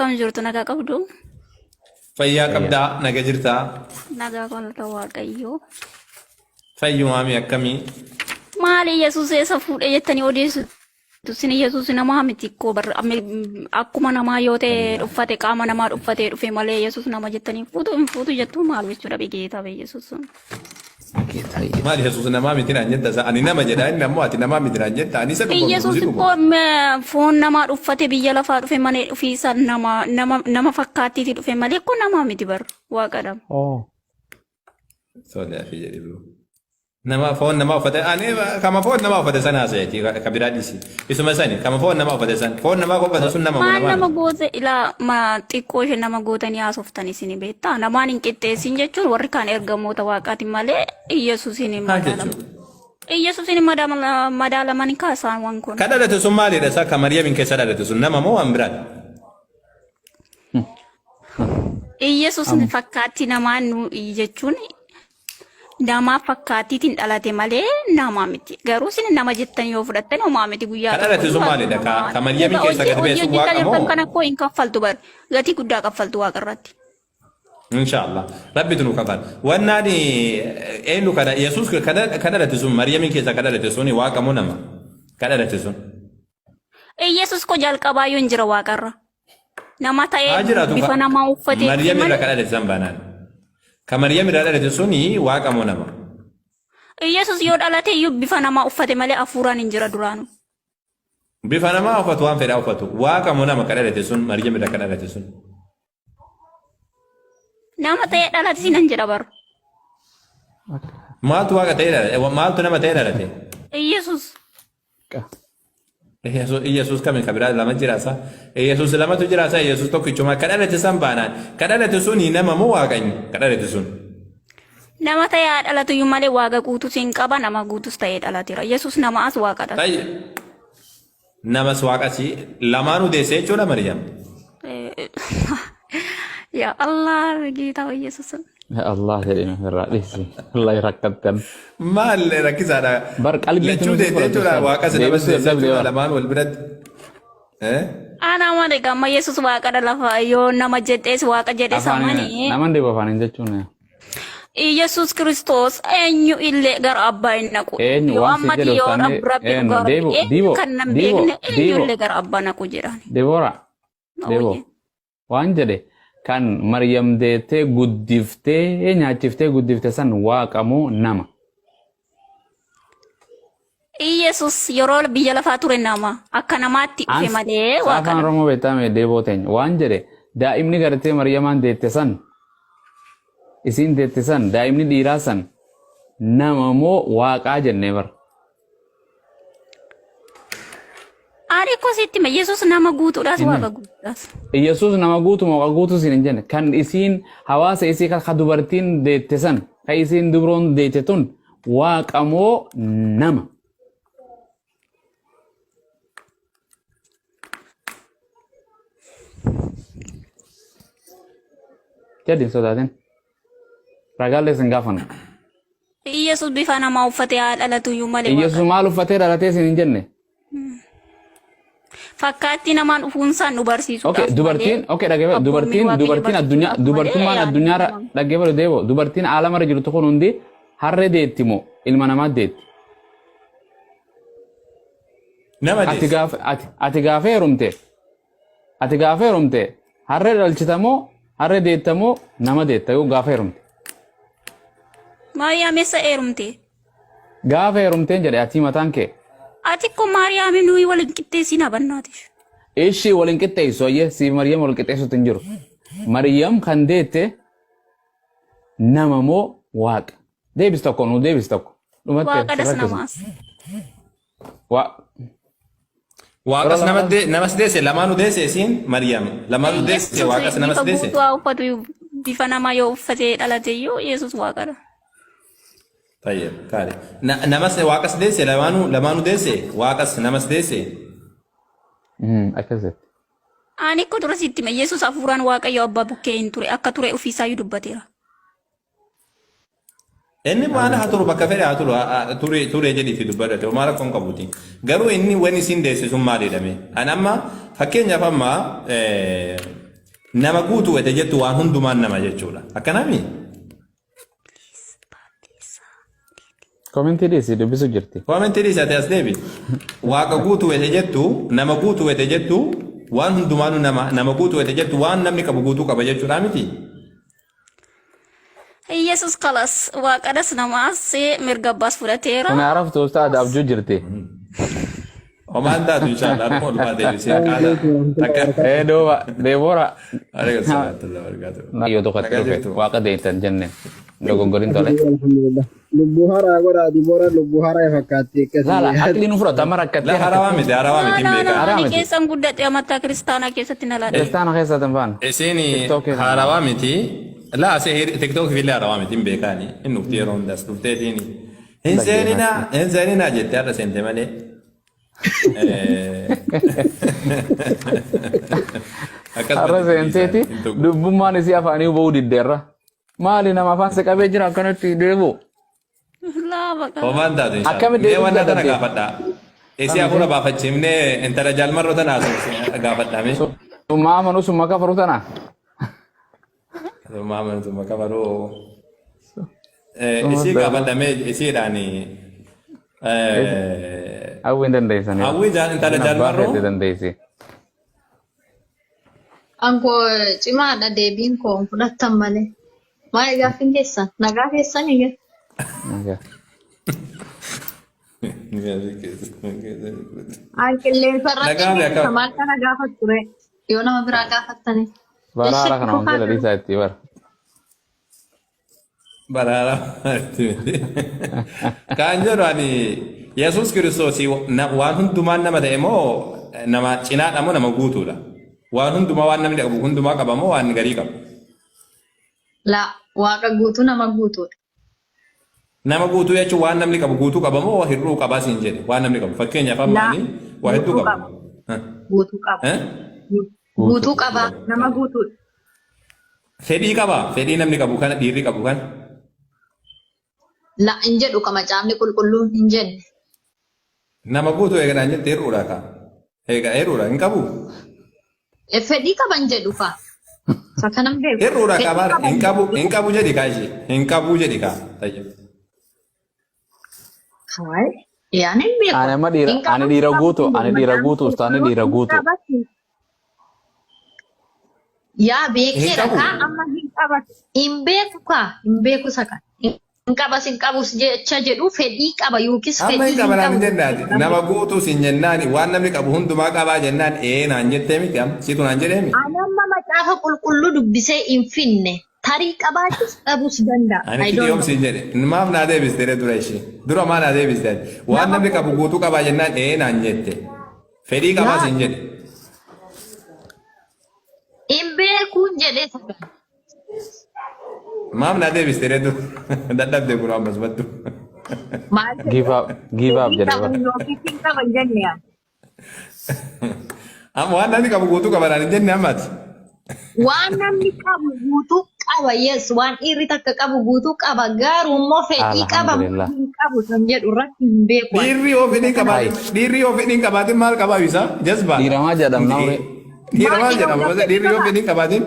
Akkam jirtu nagaa qabdu? Fayyaa Fayyaa. qabdaa naga jirtaa? Nagaa galata Waaqayyoo. Fayyumaami akkamii? Maali Yesuus eessa fuudhe jettanii odeessitu? Isin Yesuus namaa miti koo bar akkuma namaa yoo ta'e uffate qaama namaa dhuffatee dhufe malee Yesuus nama jettanii fuutu hin fuutu jettu maal jechuudha begeetaa bee Yesuus. Geetaa Yesuus. Maali Yesuus namaa miti naan jetta isa ani nama jedha inni ammoo ati namaa miti naan jetta ani isa dhugoomsu Yesuus si immoo dhugoomsu. foon namaa dhuffate biyya lafaa dhufe malee ofiisaa nama nama nama fakkaattiitii dhufe malee kun namaa miti bar waaqadha. Oh. Tole afi jedhi bro. Nama foon nama uffate ani kama foon nama uffate sana haasa'eeti ka biraa dhiisi. Isuma sani kama foon nama uffate san foon nama uffate sun nama moo Maal namaa nama miti. goote ilaa ma xiqqoo ishee nama gootanii haasoftan isin beektaa namaan hin qixxeessin jechuun warri kaan ergamoota waaqaati malee Iyyasuusiin hin Maal madaalamu. jechuudha? Iyyasuusiin hin madaalaman kaasaan waan kun. Ka dhalate sun maalidha isa ka Mariyamiin keessa dhalate sun nama moo waan biraati? Iyyasuus fakkaatti namaa nu jechuun namaa fakkaattiitiin dhalate malee namaa miti. Garuu isin nama jettan yoo fudhattan homaa miti guyyaa Ka tokko dhalate sun du'a maalidha? Ka namaa. ka Maryamiin Egaa keessa hojii gad ba'e hojii sun hojjetaa waaqa jirtan moo? kana koo hin kaffaltu bar gatii guddaa kaffaltu waaqa irratti. Inshaallah. Rabbitu nu kafala. Wannaan eenyu kana Yesuus ka dhalate sun Maryamiin keessa ka dhalate sun waaqa moo nama? Ka dhalate sun. Iyyasuus koo jalqabaayyuu hin jira waaqarra. Nama Haa ta'ee jiraatu bifa ka namaa uffatee dhufe Maryam irra malee ka dhalate san baanaan. Ka Maryam irraa dhalate suni waaqa moo nama? Iyyasuus yoo dhalate iyyuu bifa namaa uffate malee hafuuraan hin jira duraanuu. Bifa namaa uffatu waan fedhaa uffatu. Waaqa moo nama ka dhalate sun Maryam irra ka dhalate sun? Nama ta'ee dhalate sinan jedha bar. Maaltu waaqa ta'ee dhalate? Maaltu nama ta'ee dhalate? Iyyasuus. Iyyasuus kami ka biraa lama jiraasa? Iyyasuus lamatu jiraasa? Iyyasuus tokkichuma ka dhalate san baanaan ka dhalate suni nama moo waaqanyi ka dhalate sun? Nama ta'ee haa dhalatu iyyuu malee waaqa guutus hin qaba nama guutus ta'ee dhalateera. Yesuus nama as waaqadha. Tayyib. Namas waaqasi lamaanuu deesse jechuudha Maryam. Yaa Allah geetaa Yesuus. Ya Allah jedhee ofirraa dhiisi. Allah rakkattan. Maal rakkisaadha. Bar qalbii Lachuu tunuutu deesse fudhatu jechuudha ustaaz. waaqas namas Deebisuu deesse dadhabde jechuudha bar. lamaan wal biratti. Eh? Ana malee gamma Yesuus waaqadha lafa yoo nama jedhees waaqa jedhees Afaan amani. naman deebu afaan jechuun. Iyesuus Kiristoos eenyu illee gara abbaa hin naqu. Eenyu Yoo waan si ammati jedhu yoo ustaanni rabbi eenyu dhugaa rabbi deebo eenyu diibo kan nan diibo beekne eenyu diibo illee gara abbaa naqu jedhaan. Deboora deebo Ooyye. waan jedhe kan Maryam deettee guddiftee nyaachiftee guddifte san waaqa moo nama? Iyesuus yeroo biyya lafaa ture nama akka namaatti dhufe Ans malee afaan waaqadha. Oromoo beektaa mee deeboo teenya waan jedhe daa'imni gartee Maryamaan deette san isiin deette san daa'imni dhiiraa san nama moo waaqaa jennee bara. Ani koo sitti hima Yesuus nama guutuudhaas Inni waaqa guutuudhaas. Yesuus nama guutu moo waaqa guutuu siin hin jenne kan isiin hawaasa isii kan dubartiin deette san kan isiin dubroon deette tun waaqa moo nama. Jedhi hin sodaatin. Ragaallee sin gaafannu. Yesuus bifa namaa uffatee haa dhalatu iyyuu malee Yesuus waaqa. maal uffatee dhalatee sin hin jenne. Fakkaattii namaan dhufuunsaan nu Okay, barsiisuudhaaf malee dubartiin okay dhaggeeffadhu abboommii dubartiin waaqayyo dubartiin addunyaa barsiisuudhaaf malee dubartummaan yaadni addunyaarra namaa. dhaggeeffadhu deebo dubartiin aalamarra jirtu kun hundi harree deetti moo ilma namaa deetti. Nama Ati deessi. gaafa ati ati gaafa heerumte ati gaafa heerumte harree dhalchita moo harree deetta moo nama deetta yoo gaafa heerumte. Maariyaam eessa heerumte? Gaafa heerumteen jedhe atii mataan kee. Ati ko Maariyaami nuyi wal hin qixxeessin abannaatiif. Ishii wal hin qixxeessu ayyee siif Maryam wal qixxeessutti hin jiru. Maryam kan deette nama moo waaqa? Deebis tokko nu deebis tokko. Dhumatte si Waaqadhas rakkisa. namaas. Waa Waaqas nama namas deesse lamaanuu deesse isiin Maryam lamaanuu deesse Yesuus waaqas namas bifa deesse. guutuu haa uffatu bifa namaa yoo uffatee dhalate iyyuu Yesuus waaqadha. Tayyib kaari. Namas waaqas deesse lamaanuu lamaanuu deesse waaqas namas deesse. Akkas jette. Ani akka dura sitti hime Yesuus hafuuraan Waaqayyo abbaa bukkee hin ture akka ture ofiisaayyuu dubbateera. Inni maal haa turu bakka fedhe haa turu ture ture jedhiifi dubbadhate homaa rakkoon qabuuti. Garuu inni wani isin deesse sun maal jedhame? An amma fakkeenyaaf amma Nama guutuu wete jettu waan hundumaan nama jechuudha. Akkanami? Komentii dhiisi dubbisu jirti. Komentii dhiisi ati as deebi. Waaqa guutuu wete jettu nama guutuu wete jettu waan hundumaanuu nama nama guutuu wete jettu waan namni qabu guutuu qaba jechuudha miti. Yesus kalas waaqadhas namaas mirga abbaas fudhateera. Kun haaraftu ustaad abjuu jirti. Homaan taatu inshallah harkuma olumaa deebisee qaala takka. Ee duuba Deeboora. Alaikum salaam wa rahmatullahi wa barakatuh. Yoo tokkotti Nagaa dhufe jirtu. waaqa deettan jenne dogoggorin tole. Alhamdulillah. Lubbuu haaraa godhaa Dibooraa lubbuu haaraa fakkaatti akkasii. Laala aqli nu fudhata amma La rakkattee harawaa miti harawaa miti hin Naa naa beekaa. Haraa ani miti. keessan guddadhe amantaa kiristaanaa keessatti na laadhe. Kiristaana keessa tan faana. Isiin TikTok keessa. haarawaa miti. La asee TikTok fillee haarawaa miti hin beekaani. Hin dhufti yeroo hundas dhufteetiin. Hin seeninaa hin seeninaa jettee har'a seente malee. Har'a seenteeti dubbummaan isii afaanii ba'uu diddeerra. Maali nama afaan si qabee jira akkanatti deebi'u. Laa baqa. Homaan taatu inshallah. Akkamitti Mee deebisuu wanna tana dadhabde? gaafadha. Isii hafuura baafachiifnee intala jaalmarroo tana haasofsiisee gaafadha mee. Summa amanu summa kafaru tana. Summa amanu summa kafaru. Isii gaafadha mee isiidhaan. Hawwi hin dandeessanii. Hawwi intala Abbaa jaalmarroo. feete dandeessi. Ankoo cimaadha deebiin koo hin fudhattan malee. Maali gaaffiin keessan? Nagaa keessanii jira. Nagaa. An qilleensa irratti Nagaa hin fi akkam? maal kana gaafattu ree? Yoo nama biraa gaafattanii. Baraara kana wangeela dhiisaa itti bara. Baraara Kan jedhu ani Yesuus Kiristoos waan hundumaan nama ta'e moo nama cinaadha moo nama guutuudha? Waan hundumaa waan namni qabu hundumaa qaba moo waan garii qaba? Laa waaqa guutuu nama guutuudha. Nama guutuu jechuun waan namni qabu guutuu qaba moo hir'uu qabaa siin jedhe waan namni qabu fakkeenyaaf amma Laa ani waa hedduu guutuu qaba. qaba. Guutuu qaba. Eh? Guutuu qaba. Nama guutuudha. Fedhii qaba fedhii namni qabu kana dhiirri qabu kana. La hin jedhu ka macaafni qulqulluun hin jenne. Nama guutuu eegadhaan jette hir'uudha ka. Eega hir'uudha hin qabu. E, fedhii qaban jedhu ka. Isa kanan beeku. Hir'uudha Fedhii qaba qaban hin qabu hin qabu jedhi kaa ishee hin qabu jedhi kaa. Tayyib. Hayi. Yaan hin beeku. Ani amma dhiira Hin qabu ani dhiira hin qabu guutu hin ani jedhu dhiira macaafni guutu ustaani qulqulluun dhiira hin guutu. qabatu. Yaa Hin beekeera qabu. kaa amma hin qabatu. Hin beeku kaa hin beeku isa kana. Hin qabas hin qabus jecha jedhu fedhii qaba yookiis Amma fedhii hin hin qabanaan qabu hin jennaati. jechuudha. Nama guutuu sin jennaani waan namni qabu hundumaa qabaa jennaan ee naan jettee miti amma situ naan jedhee miti. Ani amma macaafa qulqulluu dubbisee hin finne. Tarii qabaachuus dhabuus danda'a. Ani I fidi don't yoom know. siin jedhe maaf naa deebiste ree dura ishee dura maa naa deebiste ati waan Nama namni qabu guutuu. guutuu qabaa jennaan ee naan jette fedhii qabaa Yaa siin jedhe. hin beekuun jedhee isa kana. Maaf naa deebiste ree dura dadhabde kun ammas battu. Maal jedhee Give up give up fedhii jedhe qaba bara. yookiis hin qaban jenne yaa. Amma waan namni qabu guutuu qaba naan hin jenne amma ati. Waan namni qabu guutuu qaba yes waan dhiirri takka qabu guutuu qaba garuu immoo fedhii qaba moo Alhamdulillah. hin qabu kan jedhu irratti hin beeku ani. Dhiirri yoo fedhii Hai. qabaatin dhiirri yoo fedhii hin qabaatin maal qabaa isa jazbaadha. Dhiira maal jedhamna ure? Dhiira Maal maal dhiira jedhama fedhii dhiirri yoo qaba? fedhii hin qabaatin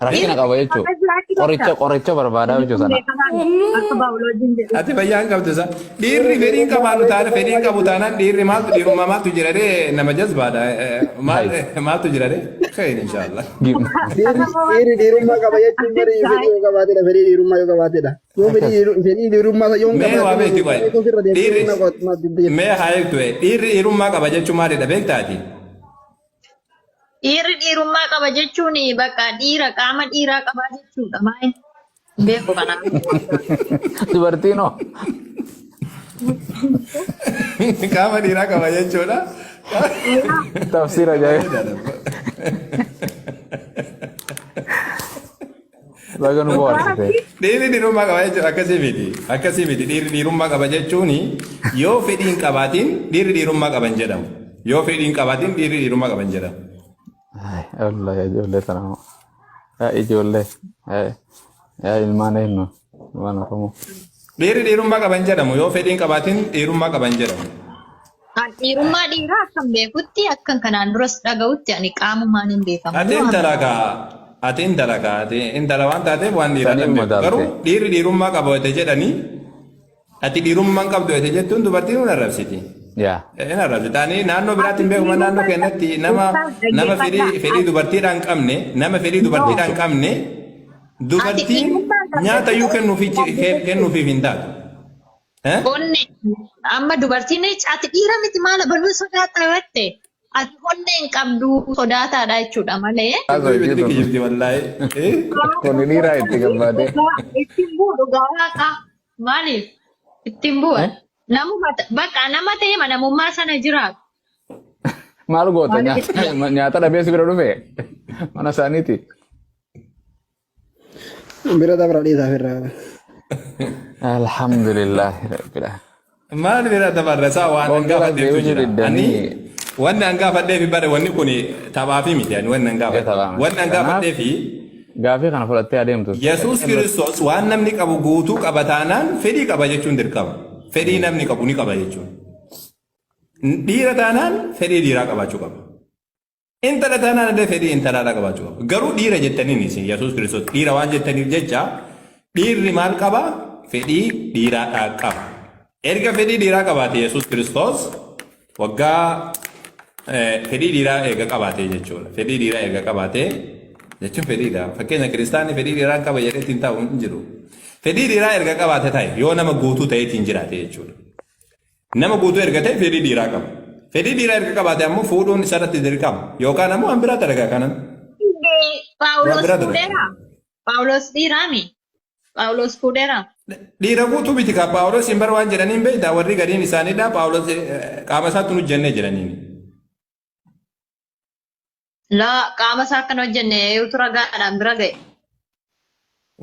Rakkina qaba jechuudha. Akka jiraachuu Qoricha danda'a. qoricha barbaadaa Inni jechuudha kun sana. beekamaa miti. Akka baayoloojiin jedhu. Ati fayyaa hin qabdu isa. Dhiirri fedhii hin qabaannu taana fedhii hin qabu taanaan dhiirri maaltu dhiirummaa maaltu jira dee nama jazbaadha. Maal Hai. maaltu jira dee? Khayr inshaallah. Give. Dhiirri dhiirri dhiirummaa qaba jechuun marii fedhii yoo qabaatedha. Fedhii dhiirummaa yoo qabaatedha. Yoo Akkas. fedhii dhiirummaa yoo hin Mee waa qabaatin beekti qoy. ofirra deemtee Dhiirri humna qo'atmaa mee haa eegtu dhiirri dhiirummaa qaba jechuun maalidha beektaati? Dhiirri dhiirummaa qaba jechuun bakka dhiira qaama dhiiraa qabaa jechuudha. Maal hin beeku kanaaf. Dubartiin hoo? Qaama dhiiraa qaba jechuudha. Tafsiira ajaa'iba. Baga nu bohaarsite. Dhiirri dhiirummaa qaba jechuun akkasii miti. Akkasii miti. Dhiirri dhiirummaa qaba jechuun yoo fedhii hin qabaatin dhiirri dhiirummaa qaba hin jedhamu. Yoo fedhii hin qabaatin dhiirri dhiirummaa qaba hin jedhamu. Ay, wallahi ijoollee tana moo. Yaa ijoollee. Yaa ilmaan eenyu? Ilmaan Oromoo. Dhiirri dhiirummaa qaba hin jedhamu. Yoo fedhii hin qabaatin dhiirummaa qaba hin jedhamu. Kan dhiirummaa dhiiraa akkan beekutti akkan kanaan duras dhaga'utti ani qaamumaan hin beekamu. Ati intala kaa ati intala kaa ati intala waan taateef waan dhiiraa Saniin dhan beeku. madaalte. Garuu dhiirri dhiirummaa qaba wayita jedhanii ati dhiirummaa hin qabdu wayita jettuun dubartiin hin arrabsiti. Yaa. Hin arrabsiti. Ani naannoo biraatti hin beeku naannoo keenyatti nama nama fedhii fedhii dubartiidhaan qabne nama fedhii dubartiidhaan qabne dubartiin nyaata iyyuu kennuufii kennuufiif hin taatu. Eh? Onne amma dubartiin ati dhiira miti maal baluu sodaataa jette ati onne hin qabdu sodaataadha jechuudha malee. Dubartiin kijibdi wallaahi. Eh? Kun dhiiraa itti gammadee. Ittiin bu'u dhugaa waaqa maaliif ittiin bu'a namuma bakka nama ta'e namummaa sana jiraatu. Maal goota nyaata nyaata dhabee si bira dhufe mana isaaniiti. Bira dabra dhiisaaf irraa. Alhamdulillah rabbil alamin. Maal bira dabarra isaa waan an Wangeela gaafadheeftu deebisuu jira. Ani diddanii wanni an gaafadheefi bare wanni kun taphaafi miti ani wanni an gaafadhe. taphaa miti. Wanni an Kanaaf gaafadheefi gaafii kana fudhattee adeemtu. Yesuus Kiristoos waan namni qabu guutuu qaba taanaan fedhii qaba jechuun dirqama. Fedhii namni qabu ni qaba jechuun. Dhiira taanaan fedhii dhiiraa qabaachuu qaba. Intala taanaan illee fedhii intalaadhaa qabaachuu qaba. Garuu dhiira jettaniin isin Yesuus Kiristoos dhiira waan jettaniif jecha dhiirri maal qaba? Fedhii dhiiraadhaa qaba. Erga fedhii dhiiraa qabaate Yesuus Kiristoos waggaa fedhii dhiiraa eega qabaate jechuudha. Fedhii dhiiraa eega qabaate jechuun fedhiidha. Fakkeenya kiristaanni fedhii dhiiraa qaba jedhee ittiin taa'u hin jiru. Fedhii dhiiraa erga qabaate ta'e yoo nama guutuu ta'eetiin jiraate jechuudha. Nama guutuu erga ta'e fedhii dhiiraa qaba. Fedhii dhiiraa erga qabaate ammoo fuudhuun isarratti dirqama. Yookaan ammoo waan biraa dalagaa kanan. Waan Phaawulos biraa dalaga. fuudheera. Phaawulos dhiiraami. Phaawulos fuudheera. Dhiira guutuu miti kaa Phaawulos hin bar waan jedhaniin beektaa warri gariin isaaniidha Phaawulos qaama isaatti nu jennee jedhaniin. Laa qaama isaa akkan hojjenne utuu ragaadhaan bira ga'e.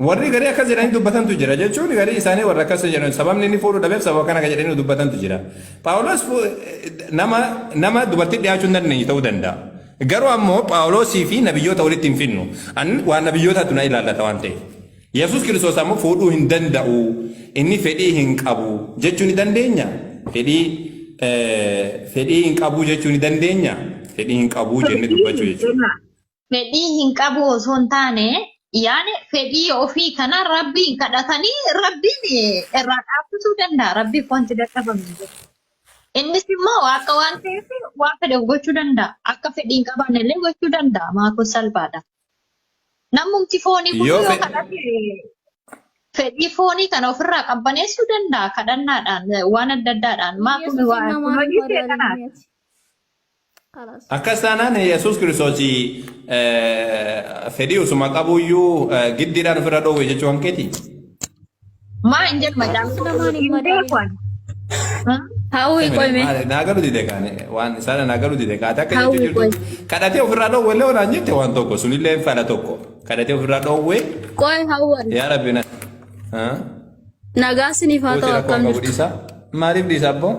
Warri garii akkas jedhanii dubbatantu jira jechuun garii isaanii warra akkas jedhan sababni inni fuudhuu dhabeef sababa kana jedhanii dubbatantu jira. Phaawulos nama nama dubartii dhiyaachuu hin dandeenye ta'uu danda'a. Garuu ammoo Phaawulosii fi nabiyyoota walitti hin finnu. Ani waan nabiyyootaatu na ilaallata waan ta'eef. Yesuus Kiristoos ammoo fuudhuu hin danda'u. Inni fedhii hin qabu jechuu ni dandeenya. Fedhii fedhii hin qabu jechuu ni dandeenya. Fedhii hin qabu jennee dubbachuu jechuudha. Fedhii hin qabu osoo hin taane yaani fedhii ofii kana rabbiin kadhatanii rabbiin irraa dhaabbisuu danda'a. Rabbiif wanti dadhabame hin jiru. Innis immoo waaqa waan ta'eef waan fedhe gochuu danda'a. Akka fedhii hin qabaanne illee gochuu danda'a. Maakoo salphaadha. Namumti foonii kun Yoo yoo kadhate fedhii foonii kana ofirraa qabbaneessuu danda'a kadhannaadhaan waan adda addaadhaan. Maa kun Yesuusin waa kun namaan hojii hin seexanaati. madaalamneeti. Kalaas. Akkas taanaan Yesuus Kiristoos fedhii osuma qabuyyuu giddiidhaan ofirra dhoowwe jechuu kan keeti. Maa hin jedhu Yesuus macaafni namaan hin hin beeku madaalin. ani. Hmm? Hawwi qoyme. Naa galu dide kaane waan isaan naa galu dide kaate akka jechuu Hawwi jirtu qoy. kadhatee ofirraa dhoowwe illee onaan jette waan tokko sunillee fala tokko kadhatee ofirraa dhoowwe Qoy hawwan. yaa rabbi na. Nagaa siniif haa Gooti ta'u rakkoo akkam qabu jirtu? dhiisa. Maaliif dhiisa abboo?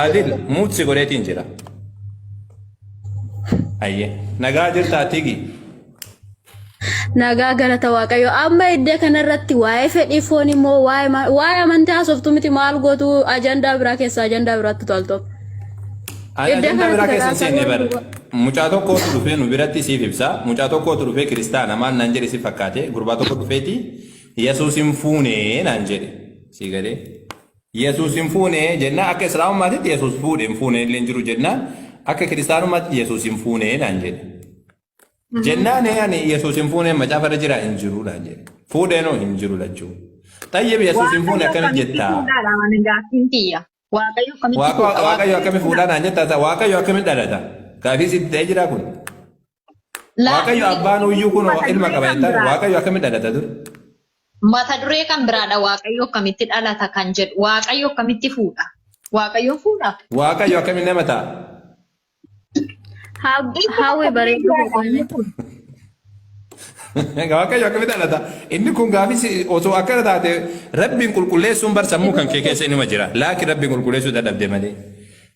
Adil muut si godheetiin jira. Ayyee nagaa jirtaa tigi. Nagaa galata Waaqayyo. Amma iddoo kanarratti waa'ee fedhii foon immoo waa'ee waa'ee amantii haasoftu miti maal gootu ajandaa biraa keessa ajandaa biraatti tolto. Ani Iddoo ajandaa biraa kanatti keessa hin seenne garaa bar. Mucaa tokkootu dhufee nu biratti siif ibsa. Mucaa tokkootu dhufee kiristaana maal naan jedhe si fakkaate. Gurbaa tokko dhufeeti Yesuus hin fuune naan jedhe. Sii galee. Yesuus hin fuune jennaan akka Islaamummaatitti Yesuus fuudhe hin fuune illee hin jiru jennaan akka kiristaanummaatti Yesuus hin fuune naan jedhe. Jennaan ani Yesuus hin fuune macaafa irra jira hin jiru naan jedhe. Fuudheenoo hin jiru lachuu. Xayyib Yesuus hin fuune Waaqayyo akkamitti akkamitti jettaa? fuudhaadha waan gaaffiin kiyya. Waaqayyo akkamitti fuudha? Waaqayyo akkami fuudhaa naan jettaa? Waaqayyo akkami dhalata? Gaafii sitti ta'ee jira kun. Waaqayyo abbaan uyyuu kun Mata ilma duree qaba kan jettaa? biraadha. Waaqayyo akkami dhalata dur? Mata duree kan biraadha. Waaqayyo akkamitti dhalata kan jedhu. Waaqayyo akkamitti fuudha? Waaqayyo fuudha. Waaqayyo akkami nama ta'a? Hawwi bareedu qoyme. Waaqayyo akkamitti dhalata? Inni kun gaafii osoo akkana taate rabbiin qulqulleessuun bar sammuu kan kee keessa inuma jira. Laakiin rabbiin qulqulleessuu dadhabde malee.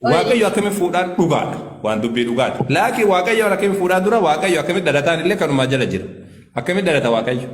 Waaqayyo akkami fuudhaan dhugaadha. Waan dubbii dhugaati. Laakiin Waaqayyo akkami fuudhaan dura Waaqayyo akkami dhalataan illee kanumaa jala jira. Akkami dhalata Waaqayyo?